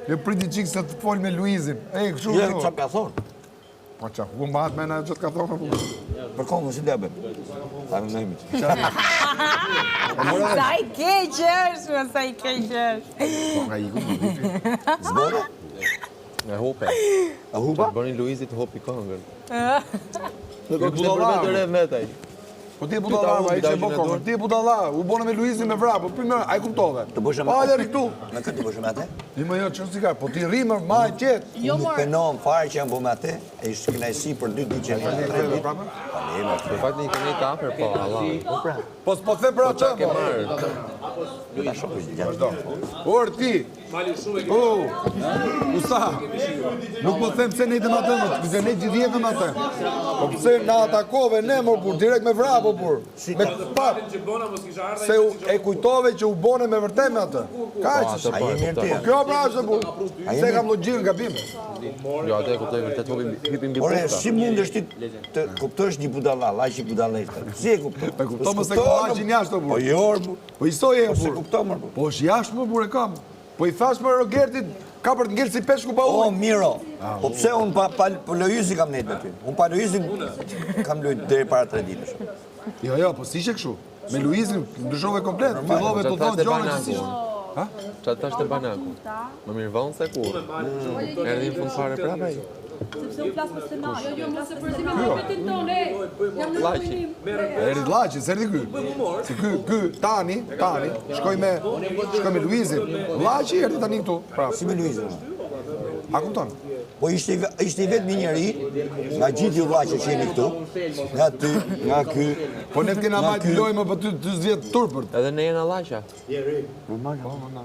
Jo prit një çikë se të fol me Luizin. Ej, kështu Jo, çfarë ka thonë? Po ça, ku mbahet mend ajo që të ka thonë apo? Për kongën si t'ia bëjmë? Ta mendojmë. Sa i keq është, sa i keq është. Po nga iku më vifi. Zbone? E hupe. E hupa? Të bëni Luizit hupi këngën. Nuk e kishte bërë vetë re vetë ai. Po ti e budalla, ai që bën kokën. Ti e budalla, u bone me Luizin me vrap, po primë, ai kuptove. Të bësh me. Pa lëri këtu. Me këtë të bësh me atë? Ti më jo, ç'është ka, po ti rri më ma e qetë. Jo, nuk penohem fare që jam bë me atë, e ishte kënaqësi për dy ditë që jam tre ditë. Prapë? Pa le, Për fakt një këngë të afër, po, Allah. Po pra. Po s'po the për Po atë. çka ke marrë? Do ta shohësh gjatë. Or ti. U. Usta. Nuk po them pse nejte me atë, pse ne gjithë jetën me atë. Po pse na atakove ne mor burr, direkt me vrap o burr. Me pak. Se u, e kujtove që u bone me vërtet me atë. Kaq është. A je mirë ti? Po kjo pra është burr. Se kam logjikën gabim. Jo, atë e kuptoj vërtet hupi hipi mbi Ore, bukta. si mundesh ti të kuptosh një budalla, llaqi budalleshtë? Si e kupton? E kupton mos e ka llaqin jashtë o Po burr. jo, or, burr. Po i soj e Po se burr. kupton mor burr. Po është jashtë më burr e kam. Po i thash për Rogertit, ka për të ngel si peshku pa O, ujë. Miro, po pse unë pa, pa, po Luizi kam nejtë me ty? Unë pa Luizin kam lujt deri para tre ditësh. Jo, jo, po si ishe kështu? Me Luizin ndryshove komplet, fillove të Qa thonë thash te gjëra që Banaku? s'ishin. Ha? Qa thash te Banaku? Më mirë vonë se kur. Erdhi në fund fare prapë ai. Sepse unë flas për skenar. Jo, jo, mos e përzim me vetin tonë, ej. Jam në Llaqi. dominim. Erdhi Llaqi, s'erdhi ky. Se ky, ky tani, tani, shkoi me shkoi me Luizin. Llaqi erdhi tani këtu, prapë. Si me Luizin? A kupton? Po ishte, i- ishte i vetmi njeri nga gjithë ju vllaqe që jeni këtu, nga ty, nga ky. Po ne t'kena Nga majtë ky. lojë më po ty 40 vjet turpërt. Edhe ne jena llaqa. Normal. Po, po, na.